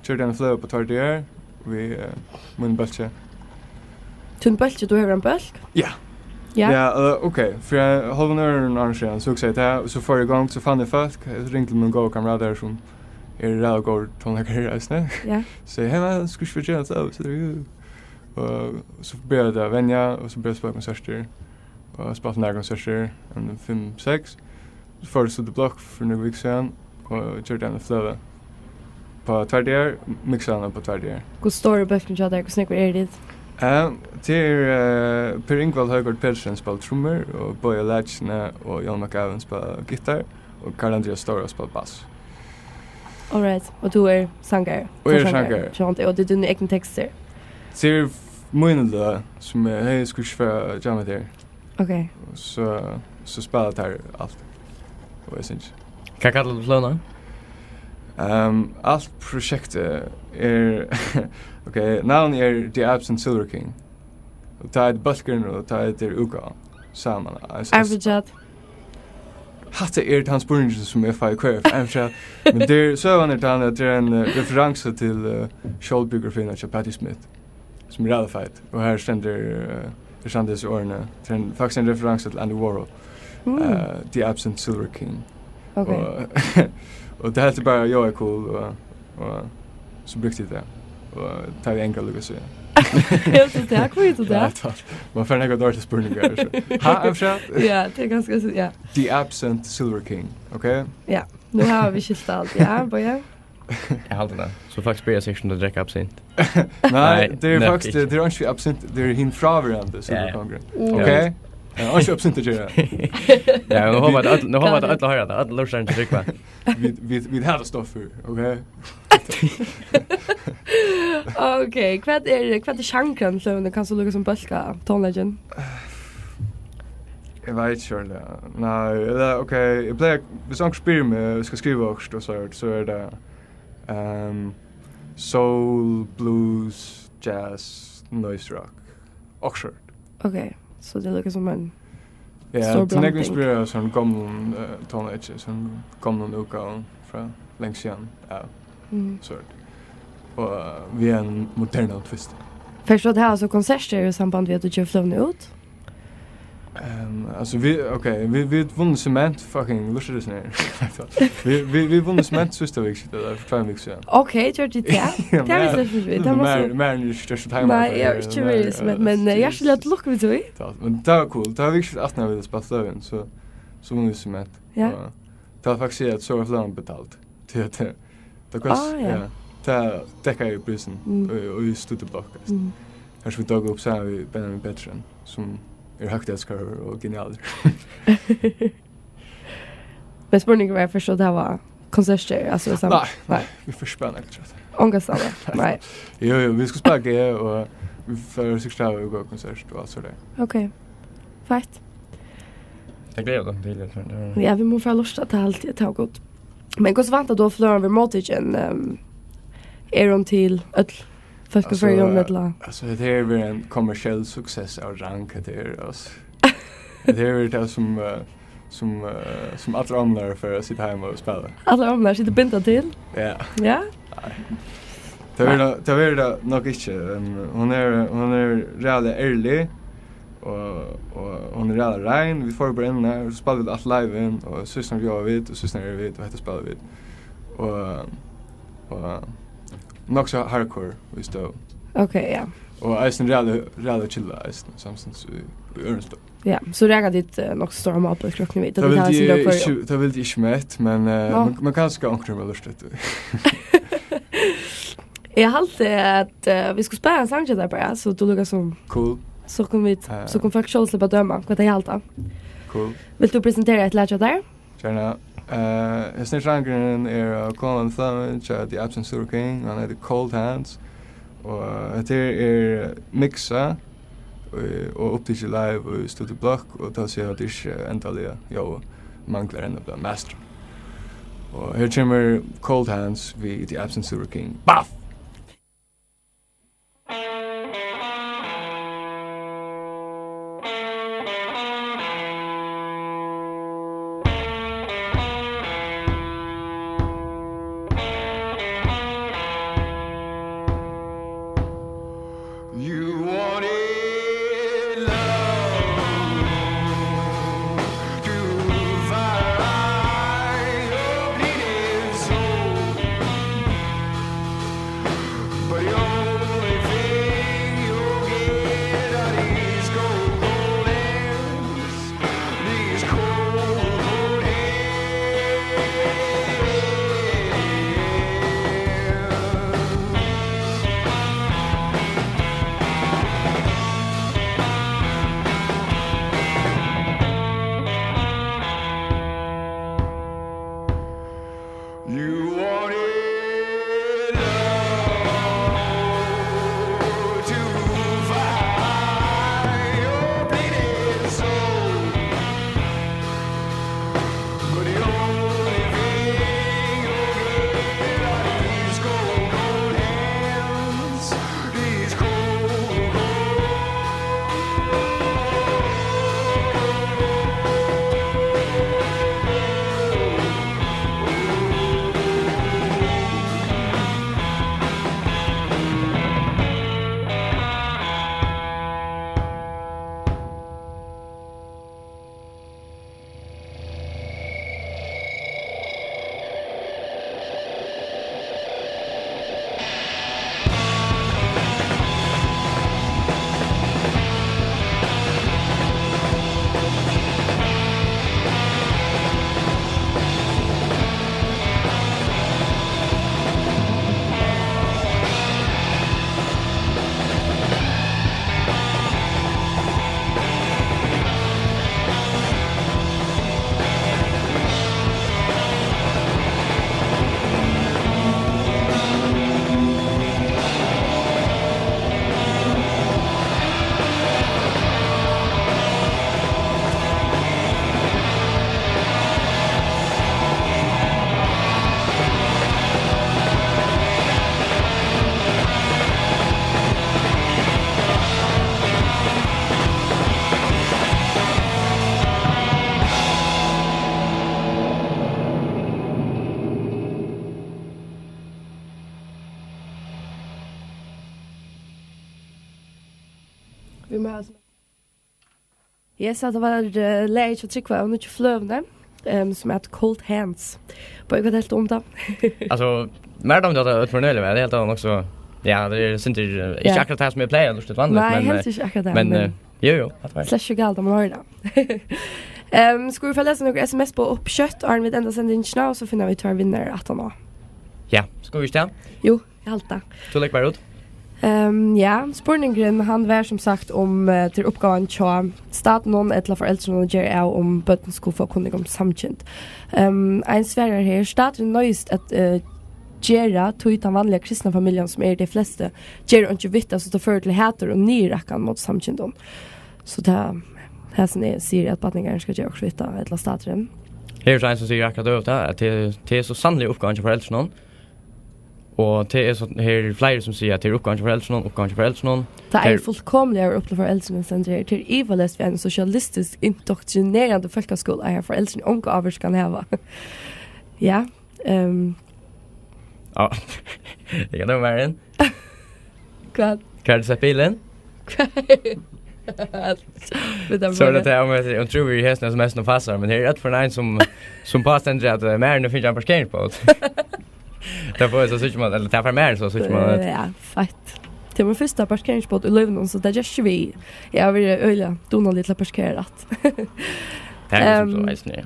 gjørdi eina fløgu upp á tveir dagar við, eh, mínum bólki. Tín bólki, tú hevur ein bólk? Ja. Ja. Ja, eh, ok, fyri ein hálvan øðrum árum síðan, so hugsaði eg tað, og so fór eg í gongd, so fann eg fólk, eg ringdi til mín góða kameratar, sum eru ræðuliga góðir tónleikarar eisini. Ja. So segði, hey man, skulu vit ikki gera tað? So, jú. Og so byrjaði tað at venja, og so byrjaði eg at spæla konsertir, og spældi nakrar konsertir, ein fimm, seks. So fór eg til Studio Block fyri nøkur vikur síðan, og gjørdi eina fløgu. Upp á tveir dagar, miksaði hana upp á tveir dagar. Hvussu stórur er bólkurin hjá tær? Hvussu nógvir eru tit? Eh, tað er, eh, Per Ingvald Højgaard Petersen spælir trummur, og Bogi á lækjuni, og Jón Mac Gavin spælir gittar, og Karl Andreas Stórá spælir bass. All right, og tú ert sangari? Og eg eri Forsanger. Sangari. Sjálvandi, og tað eru tíni egnu tekstir? Tað er míni løg, sum eg, hey, eg skal ikki fara at jamma her. Ok. So, so spæla teir alt. Og eg syngi. Hvat kallar tú fløguna? Ehm, alt prosjektið er, ok, navnið er The Absent Silver King. Og tað eitur bólkurin, og tað eitur útgávan. Saman. Altso, Average at? Hatta er tann spurningurin, sum eg fái hvørja ferð. Average at. Men tað er, søgan er tann, at tað er ein, eh, referansa til, eh, sjálvbiografina hjá Patti Smith, sum er ræðuliga feit. Og har stendur, eh, her stendur hesi orðini. Tað er ein, faktiskt ein referansa til Andy Warhol. Mm. Eh, The Absent Silver King. Ok. Og, og tað helt eg bara, jo, er cool, og, og so brúkti eg tað. Og tað er engar líka so, ja. Helt tú tað? Hví helt tú Ja, tað? Tað, man fær nakrar dårligar spurningar, so. Ha, average at? Ja, tað er ganska so, ja. The Absent Silver King, ok? Ja, nú hava vit skilt alt, ja, Bogi. Eg haldi tað. So faktiskt byrja sikkurt um at drekka absint. Nei, Nei, tað er nei, faktiskt, ikki. Tað er ikki absint, tað er hin fráverandi Ja, ja. Silverkongurin. Mm. Ok? Ja, ikki absint at gera. Ja, nú hopi eg at øll, nú hopi eg at øll hoyra tað. Øll lurtarar til Trygva. Vit, vit, vit hava stoff fyri, ok? Ok, hvat er, hvat er sjangrun í fløguni? Kanst tú líkasum bólka tónleikin? Eg veit ikki ordiliga. Nei, ella, ok, eg plagi, viss onkur spyr meg, eg skal skriva okkurt, og so er, so er tað, ehm, soul, blues, jazz, noise rock. Okkurt. Ok, so tað er líkasum ein Ja, stór tað er nógv blanding. Inspirerað av sovorðnum gomlum, eh, tónleiki, sovorðnum gomlum útgávum frá langt síðan. Ja, mm, sort. Og, eh, við einum modernum twist. Fert tú at hava so konsertir í samband við at tú gevur fløguni út? Ehm, altso, vit, ok, vit, vit vunnu sement, fucking, lurta eftir hesum her. Vit, vit, vit vunnu sement síðsta vikuskifti, ella fyri tveimum vikum síðan. Ok, gjørdu tit tað? Ja, tað er men, slett ikki vit. Tað má men, so men, ikki størsta tema. Nei, eg havi ikki verið í sement, men, eh, hjartaliga til lukku við tí. Tað, men tað var cool. Tað var vikuskiftið aftan á vit høvdu spælt fløguni, so, so vunnu vit sement. Ja. Og tað var faktiskt at so var fløgan betald. Tí at, eh, tað kost-, ah, ja, ja, tað dekkaði prísin, mm, og, og í studioblokk, veitst. Mm. Har sum vit tóku upp saman við Benjamin Petersen, sum er høgt elskaður og genialur. Men spurningurin var fyrst, at tað var konsertir, altso, í samband. Nei, nei, nei, vit fara ikki spæla nakað, trúgvi eg. Ongastaðni, nei. Jú, jú, vit skulu spæla G, og vit fara sikkurt at hava góða konsert og alt sovorðið. Ok, feitt. Tað gleði eg meg til, eg trúgvi. Ja, vit mugu fara at lurta, tað haldi eg, tað var gott. Men hvussu væntar tú, at fløgan verður móttikin, ehm, er hon til øll fólk í Føroyum, ella? Altso, hetta her verður ein kommersiell suksess av rang, hetta her, altso. Hetta her verður tað sum, eh, sum, eh, sum allar ommunar fara at sita heima og spæla. Allar ommunar sita og binda til? Ja. Ja? Nei. Tað verður tað, tað verður tað nokk ikki. Ehm, hon er, hon er ræðuliga ærlig, og, og hon er ræðuliga rein. Vit fóru bara inn har, og so spældu vit alt live inn, og systurnar bjóðaðu vit, og systurnar eru vit, og hetta spæla vit. Og, og nokk so hardcore, veitst tú. Ok, ja. Og eisini ræðuliga, ræðuliga chillað eisini, samstundis í, í øðrum støðum. Ja, so raka tit, eh, nokk so stóran mápa í klokkunum við, og tað tit hava vildi sinn eg løg ikki, hvørjum. Tað vildi eg ikki mett, men, eh, nå, men, men kanska onkrum hevur lurtað eftir. Eg haldi, at, eh, vit skulu spæla ein sang hjá tær bara, so tú lukka sum. Cool. So kunnu vit, eh, so kunnu fólk sjálv sleppa at døma, hvat tey halda. Cool. Vilt tú presentera eitt lag hjá tær? Gjarna. Eh, hesin sangurin er av komandi fløguni hjá The Absent Silver King, hann eitur Cold Hands, og hetta her er miksað, eh, og upptikið live í Studio Block, og tað vil siga, at tað er ikki endaliga, jú, manglar enn at blíva masterað. Og her kemur Cold Hands við The Absent Silver King. Baff! You wanted love to fire your bleeding soul. Yes, at tað var uh, lagið hjá Trygva av nýggju fløguni, um, sum er Cold Hands. Bara hvat helt um tað? Altso, mær dámdi tað øll fornøyliga væl, eg helt tað var nokk so, ja, tað er sindur, eh, ikki Ja. akkurát tað sum eg plagi at lurta til vanligt, Nei, men, helst eh, ikki akkurát tað, men, men, eh, men jú, jú, hatta var slett ikki galt, um at hoyra. Um, skulu vit fara lesa nøkur S M S boð upp skjótt, áðrenn vit enda sendingina, og so finna vit tvær vinnarar aftan á. Ja, skulu vit ikki tað? Jú, eg haldi tað. Tú leggur bara út. Um, ja, spurningurin, hann var sum sagt um uh, til uppgávan hjá statinum ella foreldrunum at gera av um børn skulu fáa kunning um samkynd. Um, ein svarar her, staturin noyðist at uh, gera tí tann vanliga kristna familjan sum er tey flestu, ger einki við tað, so tað førir til hatur og niðurrakkan móti samkyndum. So tað, hesin er, sigur at barnagarðurin skal gera okkurt við tað, ella staturin. Her er so ein sum sigur akkurát øvugt tað, at tað, tað er so sannliga uppgávan hjá foreldrunum. Og tað er so, her eru fleiri sum siga at tað er uppgávan hjá foreldrunum, uppgávan hjá foreldrunum. Tað er Her fullkomliga upp til foreldrini, stendur her. Tað er ivaleyst við ein sosialistisk indoktrinerandi fólkaskúla, har foreldrini onga ávirkan hava. Ja, um, Ja, eg kann nú vera inn. Hvat? Hvar er tað sett bilin? Hvat? Vit hava So er tað bara tað, um eg, um trúir í hesum S M S-num passar, men her er øll for ein sum, sum pástendur at eh, Marin hevur fingið ein parkeringsbót. Tað fær eg so síggja man, ella tað fær Marin so síggja man. Eh, Ja, feitt. Tað er mín fyrsta parkeringsbót í lívinum, so tað ger ikki við. Eg havi verið øgiliga dugnalig til at parkera rætt. Tað er liksom Ehm, so eisini.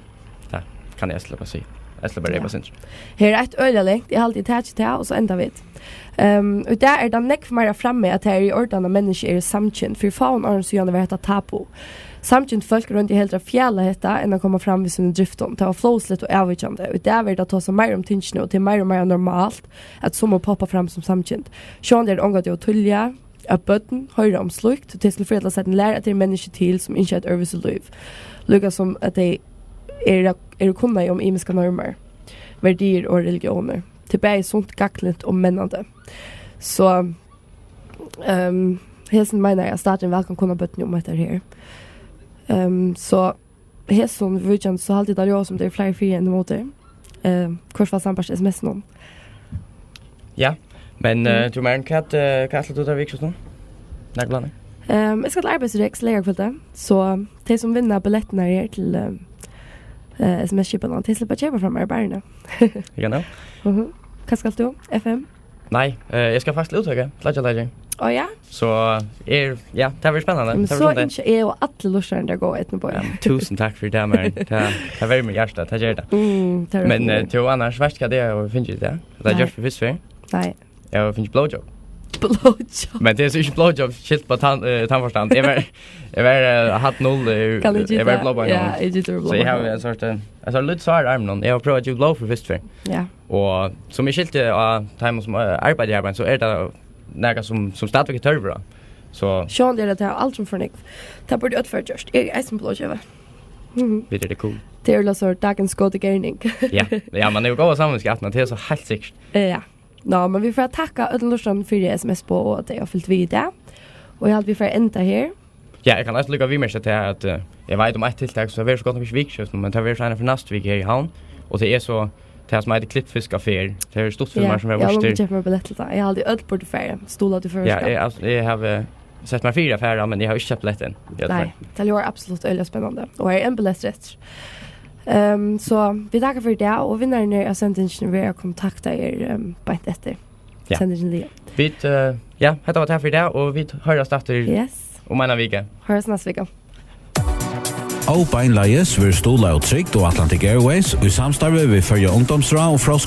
Tað kann eg sleppa at siga. Eg sleppi at Ja. reypa sindur. Her er eitt øgiliga langt, eg haldi, eg taki tað, og so enda vit. Um, og í dag er tað nógv meira frammi, at tað er í ordan, at menniskju eru samkynd. Fyri fáum árum síðan var hetta tabu. Samkynd fólk royndu heldur at fjala hetta enn at koma fram við sínum driftum. Tað var flósligt og avvíkjandi. Og í dag verður tað tosað meira um tingini, og tað er meira og meira normalt, at summi poppa fram sum samkynd. Sjálvandi er tað ongantíð ov tíðliga, at børn hoyra um slíkt, og tey skulu fyrr ella seinni læra, at tað eru menniskju til, sum ynskja eitt øðrvísi lív. Líka sum at tey eru, eru kunnaði um ymiskar normar, verdiir og religiónir. Tað er bæði sunt, gagnligt og mennandi. So, um, hesin meinar eg at staturin væl kann kunna børnini um hetta her. Um, so, hesum viðvíkjandi, so haldi eg, tað ljóðar sum tað eru fleiri fyri enn ímóti. Um, hvørt fall sambært S M S-num. Ja, men Mm. eh, tú, Marin, hvat, eh, hvat ætlar tú til vikskiftinum? Nakað planir? Um, eg skal til arbeiðsreks leygarkvøldið, so tey sum vinna billettirnar her til um, uh, S M S-skipanina, tey sleppa at keypa frá mær í barini. Eg kann ná. Mhm. Hvat skalt tú? F M? Nei, eh, eg skal faktiskt til úttøku, leggja leiki. Á ja? So er, ja, tað verður spennandi. Men Tað so verður spennandi. ynskja eg og allir lurtararnir tær góða eydnu, Bogi. Ja, men túsund takk fyri tað, Marin. Tað, tað verður mítt hjarta, tað ger tað. Mm, tað er Men eh, fínt. Tú annars, veitst hvat eg havi fingið í dag? Tað er Nei. gjørt fyri fyrstu ferð. Nei. Eg havi fingið blowjob. Blowjob. Men tað er so ikki blowjob skilt på tann, eh, tannforstand. Eg var, eg var eh, hatt null, eh, Kann eg eg var gita? blowboy Ja, nú. eg gita So eg blowboy havi nú. en sort, eh, en sort lítið sár í arminum. Eg havi prøvað at geva blóð fyri fyrstu ferð. Ja. Og sum eg skilti á teimum sum eh, arbeiddu í arbeiðinum, so er tað nakað sum, sum stadigvæk er tørvur á. So Sjón er at tað er alt sum for nógv. Tað burdi øll fara gjørt. Eg er eisini blóðgevi. Mhm. Vit eru cool. Tað er vel so dagens góðu gerning. Ja, ja, man hevur góða samvitsku, men tað er so heilt sikkert. Eh, Ja. Nå, men vit fara at takka øllum lurtarunum fyri S M S boð og at tey hava fylgt við í dag. Og eg haldi vit fara at enda her. Ja, eg kann eisini líka viðmerkja til at eh, eg veit um eitt tiltak, so tað verður so gott nokk ikki vikuskift, men tað verður so eina fyri næstu viku her í Havn. Og tað er so tað sum eitur Klippfisk á ferð. Tað eru stuttfilmar sum eru ja, vístir. Keypa mær billett til tað. Eg haldi øll burdu farið. Stuðla til Ja, føroyska. eg, als- eg havi sett meg fyri at fara, men eg havi ikki keypt billett enn. Eg havi Nei, tað ljóðar absolutt øgiliga spennandi. Og her er ein billett eftir. Um, so vit takka fyri tað, og vinnarin av sendingini verður kontaktaður um, beint eftir Ja. sendingin liðug. Vit, eh, ja, hetta var tað fyri tað, og vit hoyrast aftur Yes, um eina viku. Hoyrast næstu viku. Óbeinleiðis verður stuðlað av Trygd og Atlantic Airways í samstarvi við Føroya Ungdómsráð og Frosk